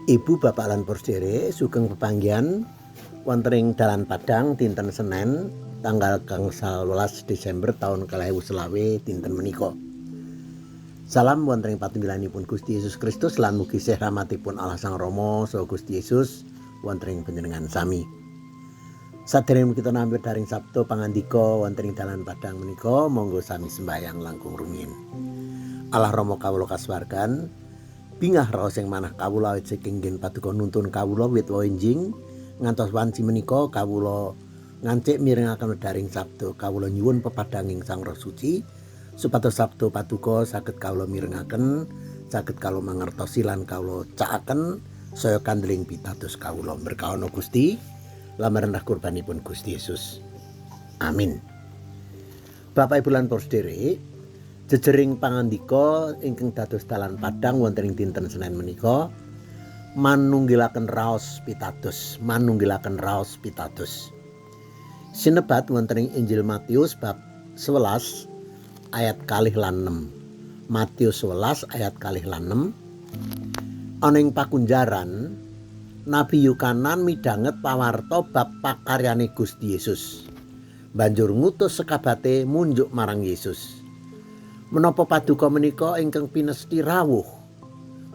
Ibu bapak lan para sedherek sugeng pepanggihan wonten ing dalan Padang dinten Senen tanggal 11 Desember taun 2025 dinten menika. Salam wonten ing patunggilanipun Gusti Yesus Kristus lan mugi sih rahmatipun Allah Sang Rama saha Gusti Yesus wonten ing panjenengan sami. Sadereng kita nampi daring sabda pangandika wonten ing dalan Padang menika, monggo sami sembahyang langkung rumiyin. Allah Rama kawula kasuwargan, bingah raos ing manah kawula awit saking ngen paduka nuntun kawula wit enjing ngantos wanci menika kawula ngancik mirengaken daring sabda. Kawula nyuwun pepadhanging Sang Roh Suci supados sabda paduka saged kawula mirengaken, saged kawula mangertosi lan kawula cakaken saya kandeling pitados kawula. Berkahono Gusti, lamarendah kurbanipun Gusti Yesus. Amin. Bapak Ibu lan para sedherek, jejering pangandika ingkang dados dalan Padang wonten ing dinten Senen menika manunggilaken raos pitados, manunggilaken raos pitados. Sinebat wonten ing Injil Matius bab 11 ayat 2 lan 6. Matius 11 ayat 2 lan 6. Ana ing pakunjaran Nabi Yukanan midhanget pawarta bab pakaryane Gusti Yesus. Banjur ngutus sekabate munjuk marang Yesus. Menapa paduka menika ingkang pinesti rawuh?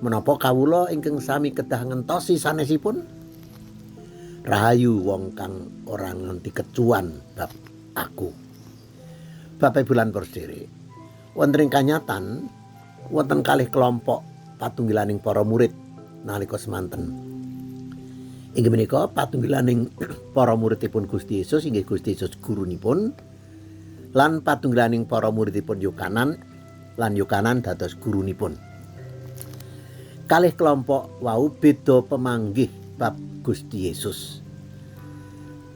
Menapa kawula ingkang sami kedah ngentosi sanesipun? Rahayu wong kang ora nganti kecuan bab aku. Bapak Ibu lan para sedherek, wonten ing kanyatan wonten kalih kelompok patunggilaning para murid nalika semanten. Inggih menika patunggilaning para muridipun Gusti Yesus, inggih Gusti Yesus gurunipun, lan patunggilaning para muridipun Yohanan, lan Yohanan dados gurunipun. Kalih kelompok wau beda pemanggih bab Gusti Yesus.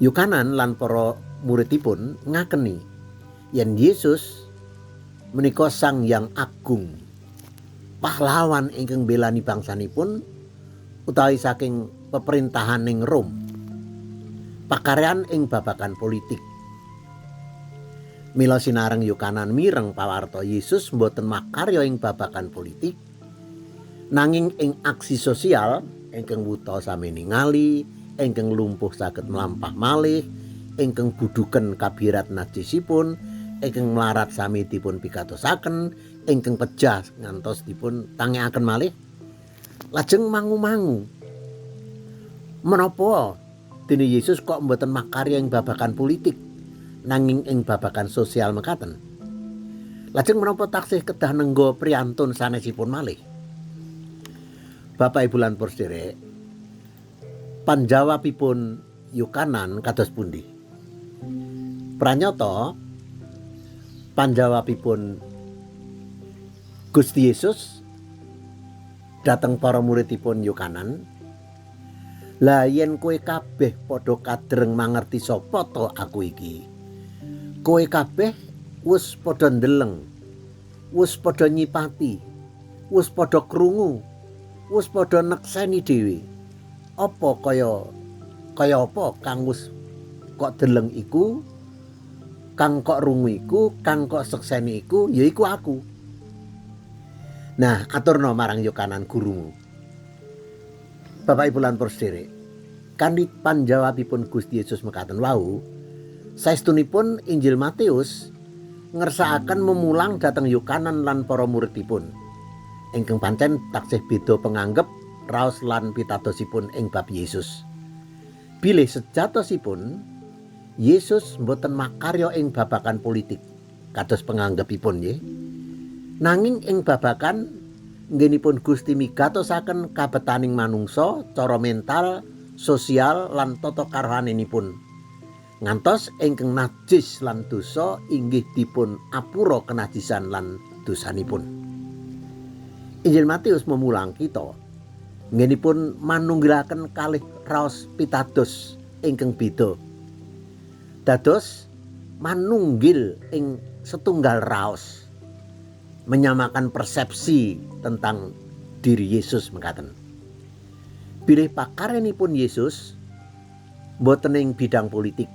Yohanan lan para muridipun ngakeni yen Yesus menika Sang Hyang Agung, pahlawan ingkang belani bangsanipun utawi saking peperintahaning Rom. Pakaryan ing babagan politik. Mila sinareng Yohanan mireng pawarta Yesus mboten makarya ing babagan politik, nanging ing aksi sosial ingkang wuta sami ningali, ingkang lumpuh saged mlampah malih, ingkang buduken kabirat najisipun, ingkang mlarat sami dipun pikatosaken, ingkang pejah ngantos dipun tangekaken malih. Lajeng mangu-mangu. Menapa dene Yesus kok mboten makarya ing babagan politik, nanging ing babagan sosial mekaten? Lajeng menapa taksih kedah nengga priyantun sanesipun malih? Bapak Ibu lan para sedherek, panjawabipun Yohanan kados pundi? Pranyata panjawabipun Gusti Yesus dhateng para muridipun Yohanan, "Lah yen kowe kabeh padha kadreng mangerti sapa to aku iki, kowe kabeh wis padha ndeleng, wis padha nyipati, wis padha krungu, wis padha nekseni dhewe. Apa kaya kaya apa kang wis kok deleng iku, kang kok rungu iku, kang kok sekseni iku, ya iku aku. Nah, aturna marang Yohanan gurumu." Bapak Ibu lan para sedherek, kanthi panjawabipun Gusti Yesus mekaten wau, saestunipun Injil Matius ngersakaken memulang dhateng Yohanan lan para muridipun ingkang pancen taksih beda penganggep raos lan pitadosipun ing bab Yesus. Bilih sejatosipun Yesus mboten makarya ing babagan politik kados penganggepipun nggih. Nanging ing babagan nggenipun Gusti migatosaken kabetaning manungsa cara mental, sosial lan tata karhanipun. Ngantos ingkang najis lan dosa inggih dipun apura kenajisan lan dosanipun. Injil Matius memulang kita nggenipun manunggilaken kalih raos pitados ingkang beda. Dados manunggil ing setunggal raos, menyamakan persepsi tentang diri Yesus mekaten. Bilih pakaryanipun Yesus mboten ing bidang politik,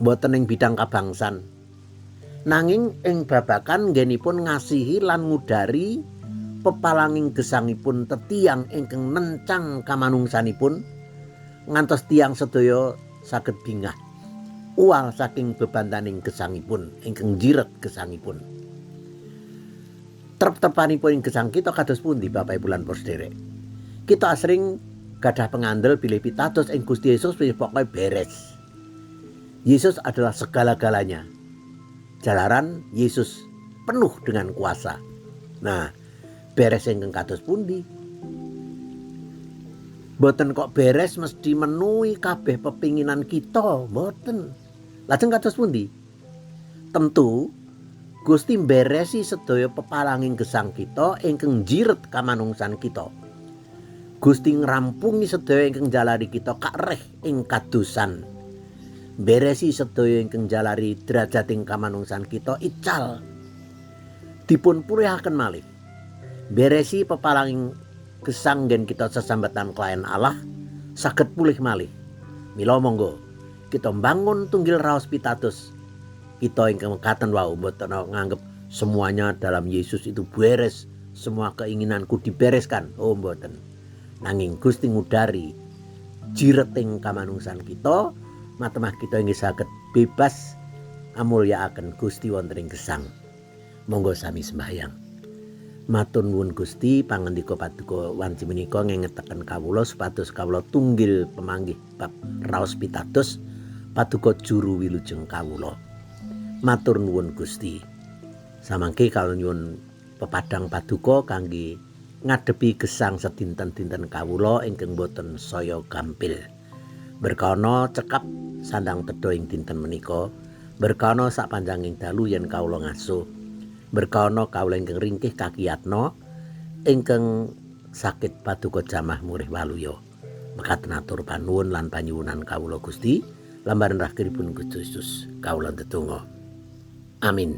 mboten ing bidang kabangsan, nanging ing babagan nggenipun ngasihi lan ngudari Pepalanging gesangipun tetiyang ingkang nencang kamanungsanipun ngantos tiyang sedaya saged bingah uwal saking bebantaning gesangipun ingkang jiret gesangipun. Trep-trepanipun ing gesang kita kados pundi Bapak Ibu lan para sederek? Kita asring gadah pengandel bilih pitados ing Gusti Yesus wis pokoke beres. Yesus adalah segala-galanya. Jalaran Yesus penuh dengan kuasa. Nah, beres ingkang kados pundi? Mboten kok beres mesti menuhi kabeh pepinginan kita, mboten. Lajeng kados pundi? Tentu Gusti mberesi sedaya pepalanging gesang kita ingkang jiret kamanungsan kita. Gusti ngrampungi sedaya ingkang jalari kita kakreh ing kadosan. Beresi sedaya ingkang jalari derajating kamanungsan kita ical. Dipun pulihaken malih. Beresi pepalanging gesang gen kita sesambatan kelayan Allah saged pulih malih. Mila monggo kita mbangun tunggil raos pitados kita ingkang mekaten wau, mboten nganggep semuanya dalam Yesus itu beres, semua keinginanku dibereskan. Oh, mboten. Nanging Gusti ngudari jireting kamanungsan kita, matemah kita inggih saged bebas amulyakaken Gusti wonten ing gesang. Monggo sami sembahyang. Matur nuwun Gusti, pangandika paduka wanci menika ngengetaken kawula supados kawula tunggil pemanggih bab raos pitados paduka juru wilujeng kawula. Matur nuwun Gusti. Samangke kawula nyuwun pepadang paduka kangge ngadepi gesang sedinten-dinten kawula ingkang boten saya gampil. Berkana cekap sandang tedha ing dinten menika, berkana sapanjanging dalu yen kawula ngaso. Berkana kawula ingkang ringkih kakiyatna ingkang sakit paduka jamah murih waluya. Mekaten atur panuwun lan panyuwunan kawula Gusti, lambaran rahkiripun Gusti Yesus kawula ndedonga. Amin.